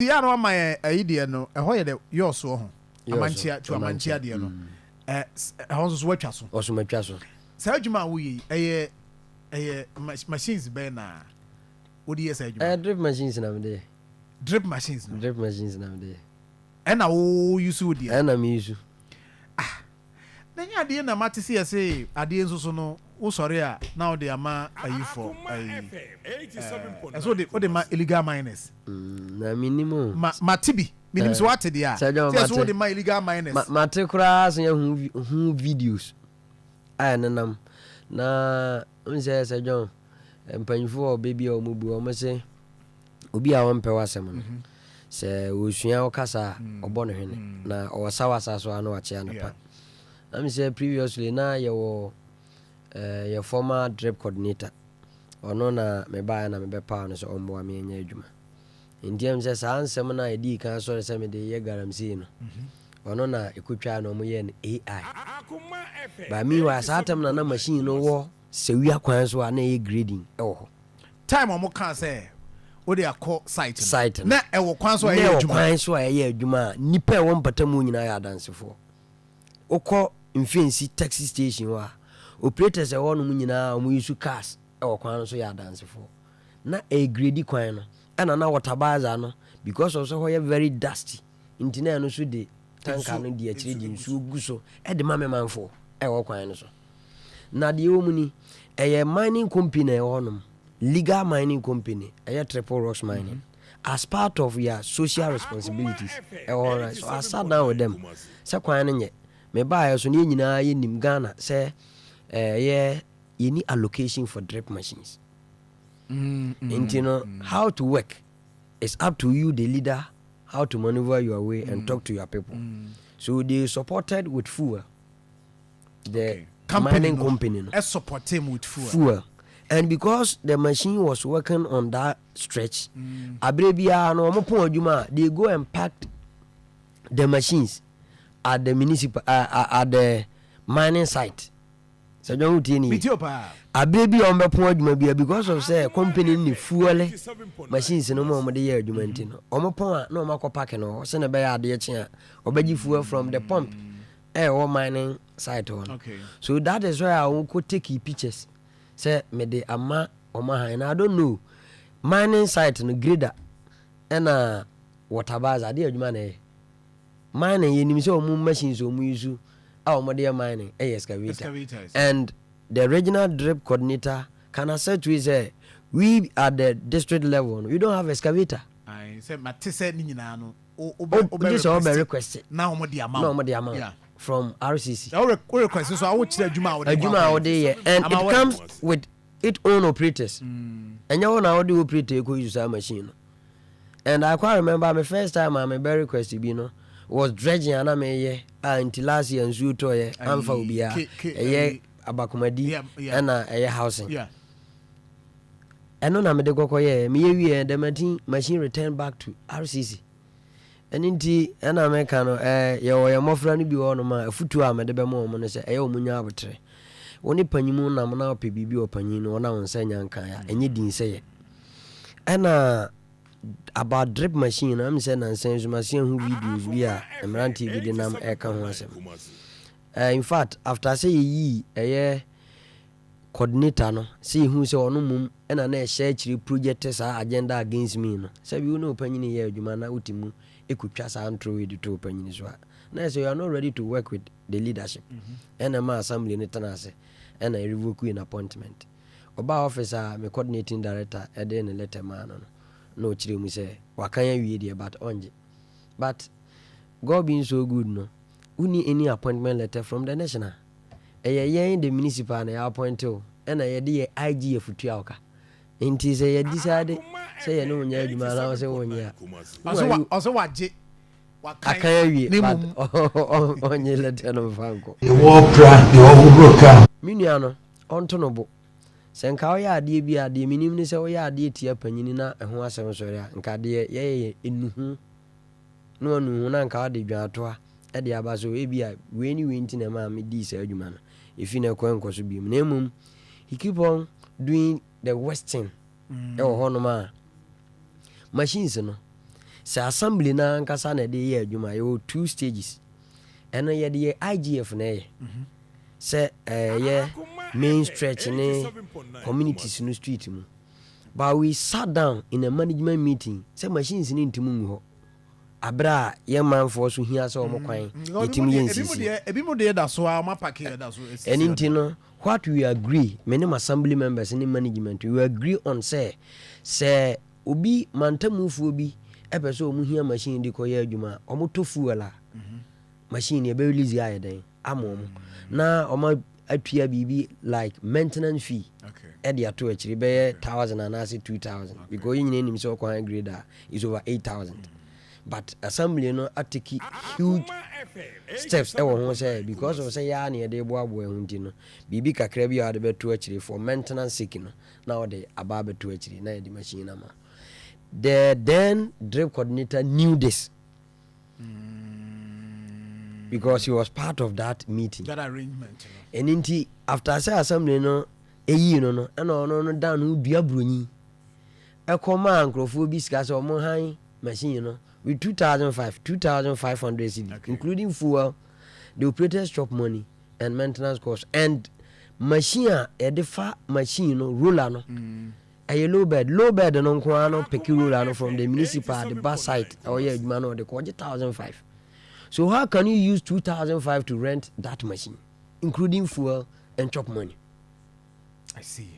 Yɛ a na wama yɛn ayi deɛ no, ɛhɔ yɛ dɛ yɔɔsoɔ ho. Amankyea to amankyea deɛ no, ɛhɔ nso so watwa so. Ɔso matwa so. Saa adwuma a woyɛ yi, ɛyɛ machines bɛn na wode yɛ saa adwuma? Ɛyɛ drip machines na mede yɛ. Drip machines no? Drip machines na mede yɛ. Ɛna wo use wo deɛ? Ɛna me use. Ah, na nyɛ adeɛ na mate se yɛse adeɛ nso so no, wosɔre a na wode ama ayifo ayi, ɛsɛ wode ma illegal miners. Na menim o. Ma mate bi, menim sɛ wate deɛ a, sɛ yɛsɛ wode ma illegal miners. Mate koraa sɛ yɛhu hu videos a ɛnenam na n sɛ sɛ John, mpanyinfoɔ wɔ baabi a wɔn bu wɔn se obi a wɔmpɛ w'asɛm no, sɛ wɔsua wo kasa a, ɔbɔ no hwene, na ɔwɔ wasa so a na wakyea no pa. Na mi sɛ previously na yɛwɔ yɛ former drip coordinator, ɔno na mebaeɛ na mebɛpaa no sɛ ɔmmoa me ɛnyɛ adwuma. Nti ɛm sɛ saa nsɛm no a yɛdii kan sɔre sɛ mede yɛ galamsey no, ɔno na ɛkɔtwaa na ɔmoyɛɛ no AI. But meanwhile, saa time na machine no wɔ Sewua kwan so a na ɛyɛ grading ɛwɔ hɔ. Time a ɔmo kaa sɛ wode akɔ site no, site no, na ɛwɔ kwan so a na ɛyɛ ɛwɔ adwuma. Kwan so a ɛyɛ adwuma a nnipa a ɛwɔ mpatamu nyinaa yɛ adansefoɔ. Wokɔ Mfensi taxi station hɔ a, operators a ɛwɔ nom nyinaa a wɔn use cars ɛwɔ kwan no so yɛ adansefoɔ. Na ɛyɛ grade kwan no, ɛna na water bowser no, because of sɛ hɔ yɛ very dusty nti, na ɛno nso de tanker no di akyire de nsuo gu so ɛde ma me manfoɔ ɛwɔ kwan no so. Na deɛ ɛwɔ mu ni, ɛyɛ mining company na ɛwɔ hɔnom, legal mining company, ɛyɛ Triple Rocks Mining. As part of your social responsibilities ɛwɔ hɔ no, so I sat down with them sɛ kwan no nyɛ mebaeɛ so ne yɛn nyinaa yɛnim Ghana sɛ ɛyɛ yɛni allocation for drip machines. Nti no, how to work is up to you, the leader, how to maneuver your way and talk to your people. So they supported with fuel, the Company mining no company no ɛ support him with fuel. Fuel. And because the machine was working on that stretch, abere biara no wɔn pɔn adwuma a, they go and park the machines at the municipal at the mining site. Sɛ dɔn o tie ni Metie o paa. Abere bi a wɔn bɛpɔn adwuma bi a, because of sɛ company no ne fuel machines no mu a wɔde yɛ adwuma nti no, wɔn pɔn a na wɔn akɔ park no hɔ sɛnɛ ɛbɛyɛ adeɛ kye a ɔbɛgye fuel from the pump ɛwɔ mining site hɔ no. So that is why a wɔn kɔ take pictures sɛ mede ama wɔn ahan. Na I don't know, mining site no, grader ɛna water bowser adeɛ adwuma na ɛyɛ mining. Yɛnim sɛ wɔn machines a wɔn use a wɔn de yɛ mining ɛyɛ excavator. Excavators. And the regional drip coordinator can assert to it sɛ we at the district level no, we don't have excavator. Aye, sɛ mate sɛ ne nyinaa no o gye sɛ ɔbɛ request na wɔn de ama na wo. wɔn de ama wo from RCC. Na wo request so a, wokyerɛ adwuma a wode kɔ adwuma a akɔyɛ. wɔde yɛ, and Ama it comes with its own operators. Ɛnyɛ wɔn na wɔde operator ekɔ use saa machine no. And I quite remember my first time a me bɛ request bi no was dredging ana meyɛ a, nti last year nsuo tɔɔyɛ amfa obiara ɛyɛ Abakomadi ɛna ɛyɛ housing. Ɛno na mede kɔkɔ yɛ, meyɛ wie, the machine return back to RCC. Ɛno nti ɛna meka no, yɛwɔ yɛn mmɔfra no bi wɔ hɔnom a, afutuo a mede bɛma wɔn no sɛ ɛyɛ wɔn nya abotrɛ. Wo ne panyimu nam na wopɛ biribi wɔ panyin no, ɔna wo nsa nya nkan a ɛnyɛ din sɛ yɛ. Ɛna about drip machine no, am sɛ nansa nso mase ahu videos bi a mmeranteɛ bi de nam ɛka ho asɛm. In fact, after sɛ yɛyii ɛyɛ coordinator no, sɛ yɛhu sɛ ɔno mmom ɛna na ɛhyɛ akyire project saa agenda against me no, sɛ bi wo ne ɔpanyini yɛ adwuma na wote mu ɛkɔtwa saa ntoro wei de to ɔpanyini so a, na ɛsɛ you are not ready to work with the leadership. Ɛna ma assembly no tena ase ɛna revoke in appointment. Ɔbaa office a me coordinating director ɛde ne letter maa no, na ɔkyerɛ mu sɛ wakan awie deɛ, but ɔngye. But God being so good no, wonni any appointment letter from the national. Ɛyɛ yɛn the municipal na yɛ appoint o, ɛna yɛde yɛ IGF tua wo ka. Nti sɛ yɛ decide sɛ yɛne wo nyɛ adwuma anaa sɛ wonyɛ a, Ɔsɛ wagye akan awie, but ɔnye letter no mfa nkɔ. Deɛ wɔpra deɛ ɔhohoro kaa. Me nua no, ɔnto no bo sɛ nka woyɛ adeɛ bi a, deɛ menim ne sɛ woyɛ adeɛ tia panyini na ɛho asɛm sɔre a, nka deɛ yɛyɛ enuhu na wanuhu na nka wode dwaatoa ɛde aba so. Ebi a wei ne wei nti na ɛma medii saa adwuma no ɛfi no ɛkɔ nkɔ so biom. Na mmom he keep on doing the worst thing. Ɛwɔ hɔnom a machines no, Sɛ assembly no ankasa na ɛde yɛ adwuma, yɛwɔ two stages. Ɛno yɛde yɛ IGF na ɛyɛ sɛ ɛyɛ main stretch ne communities no street mu, but we sat down in a management meeting sɛ machines no ntumi ngu hɔ aberɛ a yɛn manfoɔ so hia sɛ ɔmo kwan yɛtumi yɛ nsisi. Ebi mu deɛ da so a ɔmo apake yɛ da so esisi. Ɛno nti no, what we agree, me ne assembly members ne management, we agree on sɛ obi mantamufoɔ bi ɛpɛ sɛ ɔmo hia machine de kɔyɛ adwuma a, ɔmo tɔ fuel a, machine yɛbɛ release ayɛ dɛn ama ɔmo na ɔmo atua biribi like maintenance fee ɛde ato akyiri bɛyɛ 1,000 anaasɛ 2,000, because yɛn nyinaa nim sɛ ɔkɔ high grade a is over 8,000, but assembly no atake huge steps ɛwɔ ho sɛ because of sɛ yɛa ne yɛde boaboa ho nti no, biribi kakra bi a wɔde bɛto akyire for maintenance sake no na wɔde aba abɛto akyire na yɛde machine no ama. The then drip coordinator knew this because he was part of that meeting. That arrangement no. Ɛno nti after sɛ assembly no ɛyii no, ɛna ɔno no dan no dua buronyi ɛkɔ maa nkurɔfoɔ bi sika sɛ ɔmo han machine no with 2005, 2500 cedi, including fuel, the operators chop money and maintenance cost, and machine a yɛde fa machine no roller no ɛyɛ low bed. Low bed no nko ara no pick roller no from the municipal the bus site a ɔyɛ adwuma no, ɔde kɔ ɔgye 1,500. So how can you use 2,005 to rent that machine, including fuel and chop money? I see.